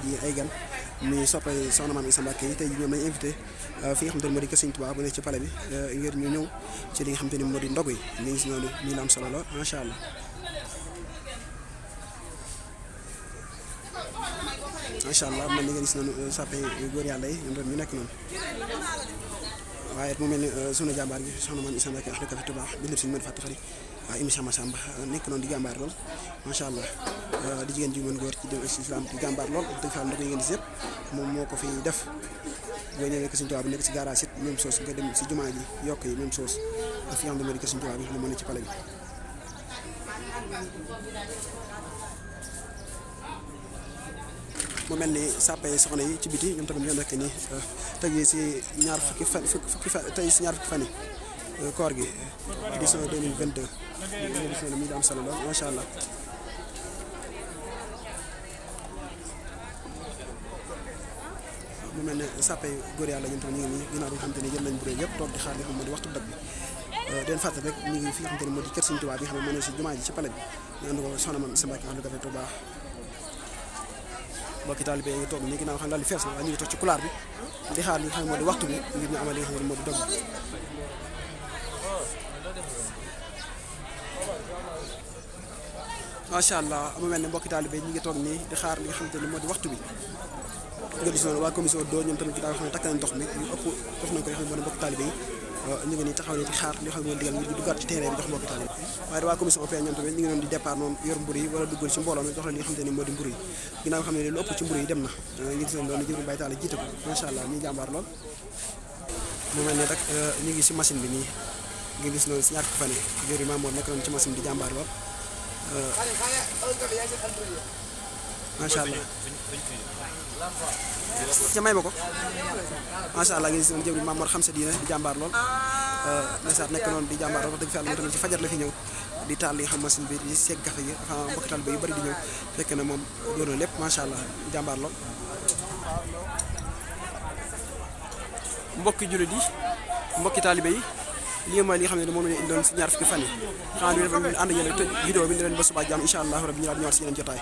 ji ay gan muy soppe soxna Maam Issa Mbacké yi tey ji ñoom lañ invité fi nga xamante ne moo di kër Sëriñ Tuubaa bu nekk ci palais bi ngir ñu ñëw ci li nga xamante ne moo di ndog yi ñu ngi si noonu ñu la am solo lool macha allah. macha allah man li nga gis noonu soppe góor yàlla yi ñoom ñu nekk noonu waaye mu mel ni sunu jàmbaar gi soxna Maam Issa Mbacké ahlu café Touba bi lépp suñu mën fàtte xarit waaw émission Massamba nekk noonu di jàmbaar lool macha allah di jigéen ji mën góor ci dem islam di jàmbaar lool dëgg fa am na ko ngeen gis yëpp moom moo ko fi def boo ñëwee kër Sëriñ Tuubaa bi nekk si garage it même chose nga dem si jumaa ji yokk yi même chose ak fi nga xam ne moo di kër Sëriñ Tuubaa bi nga xam ne moo ne ci palais bi mu mel ni sàppe soxna yi ci biti ñoom tamit ñoo nekk nii tey si ñaar fukki fan tey si ñaar fukki fan yi koor gi édition 2022 édition mi di am solo lool macha allah. mu mel ne sàppe góor yàlla ñoom tamit ñu ngi nii ginnaaw bi nga xamante ne jël nañ bu yëpp toog di xaar li nga xam moo di waxtu dog bi den fàttali rek ñu ngi fi nga xamante ne moo di kër Sëriñ Tuubaa bi nga xam ne moo ne si jumaa ji ci palais bi ñu ànd ko soxna Maam Issa Mbacké ahlu café Touba mbokki taalibe yi ngi toog nii ginnaaw xam daal di fees na waaye ñu ngi toog ci couloir bi di xaar li nga xam ne moo di waxtu bi ngir ñu amal li nga xam ne moo di dog macha allah mu mel ne mbokki taalibe yi ñu ngi toog nii di xaar li nga xamante ne moo di waxtu bi nga gis noonu waa commission d'eau ñoom tamit daa xam ne takk nañ ndox mi ñu ëpp def nañ ko li nga xam ne moo di mbokki taalibe yi ñu ngi nii taxaw ne di xaar li nga xam ne moo digal ngir duggaat ci terrain bi jox mbokki taalibe waaye waa commission OP ñoom tamit ñu ngi doon di départ noonu yor mburu yi wala duggal ci mbooloo mi jox leen li nga xamante ne moo di mburu yi ginnaaw xam ne lu ëpp ci mburu yi dem na ñu gis noonu jëru Baye Talla jiite ko macha allah ñuy jàmbaar lool mu mel ne rek ñu ngi si machine bi nii nga gis noonu si ñaar fukki fan yi jëru Maam Mor nekk noonu ci machine bi di jàmbaar lool macha allah ca may ma ko macha allah nga gis noonu jëru Maam Mor xam sa diine di jàmbaar lool ndeysaan nekk noonu di jàmbaar lool wax dëgg fa yàlla moom tamit ci fajar la fi ñëw di taal li nga xam machine bi di seeg café gi enfin mbokki taal ba yu bëri di ñëw fekk na moom doon na lépp macha allah di jàmbaar lool mbokki jullit yi mbokki taalibe yi lii mooy li nga xam ne moom la ñu indoon si ñaar fukki fan yi xanaa ñu def ànd yéen tëj vidéo bi ne leen ba suba jàmm incha allah rabbi ñu daal di ñëwaat si yeneen jotaay